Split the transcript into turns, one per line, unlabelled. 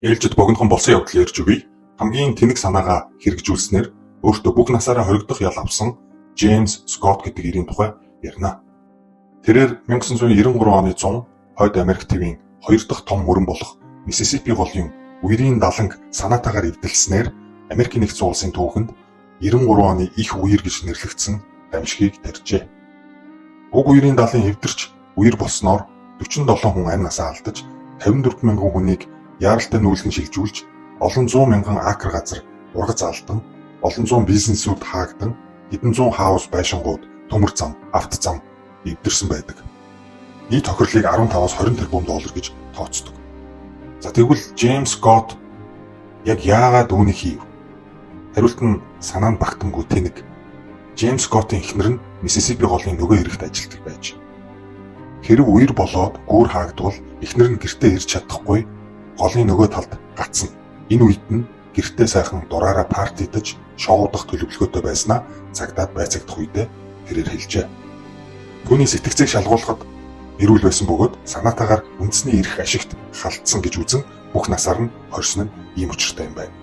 Ээлжид богинохон болсон явдал ярьж өгье. Хамгийн тэнэг санаагаа хэрэгжүүлснээр өөртөө бүх насаараа хоригдох ял авсан Джеймс Скотт гэдэг эрийн тухай ярина. Тэрээр 1993 оны 100 Хойд Америк тивийн хоёр дахь том мөрөн болох Миссисипи голын үерийн даланг санаатаагаар эвдэлснээр Америкийн нэгдсэн улсын түүхэнд 93 оны их үер гэж нэрлэгдсэн дамжихыг тарьжээ. Уг үерийн далын эвдэрч үер болсноор 47 хүн амь насаа алдаж, 54 мянган хүнийг яаралтай нүүлгэн шилжүүлж, олон зуун мянган акр газар ургац алдан, олон зуун бизнесүүд хаагдан, хэдэн зуун хаус байшингууд, төмөр зам, авто зам эвдэрсэн байдаг. Нийт тохирлыг 15-аас 20 тэрбум доллар гэж тооцдог. За, тэгвэл Джеймс Скотт яг яагаад үүнийг хийв? Хариулт нь санаа нь багтамгүй тэнэг. Джеймс Скоттын эхнэр нь Миссисипи голын нөгөө эрэгт ажилладаг байж. Хэрэв үер болоод гүүр хаагдвал эхнэр нь гэртээ ирж чадахгүй, голын нөгөө талд гацна. Энэ үед нь гэртээ сайхан дураараа party даж, шоудах төлөвлөгөөтэй байснаа цагдаад байцаагдах үедээ тэрээр хэлжээ. Түүний сэтгэцэйг шалгуулахад эрүүл байсан бөгөөд санаатаагаар үндэсний эрх ашигт халдсан гэж үзэн бүх насаар нь хорьсон нь ийм учиртай юм байна.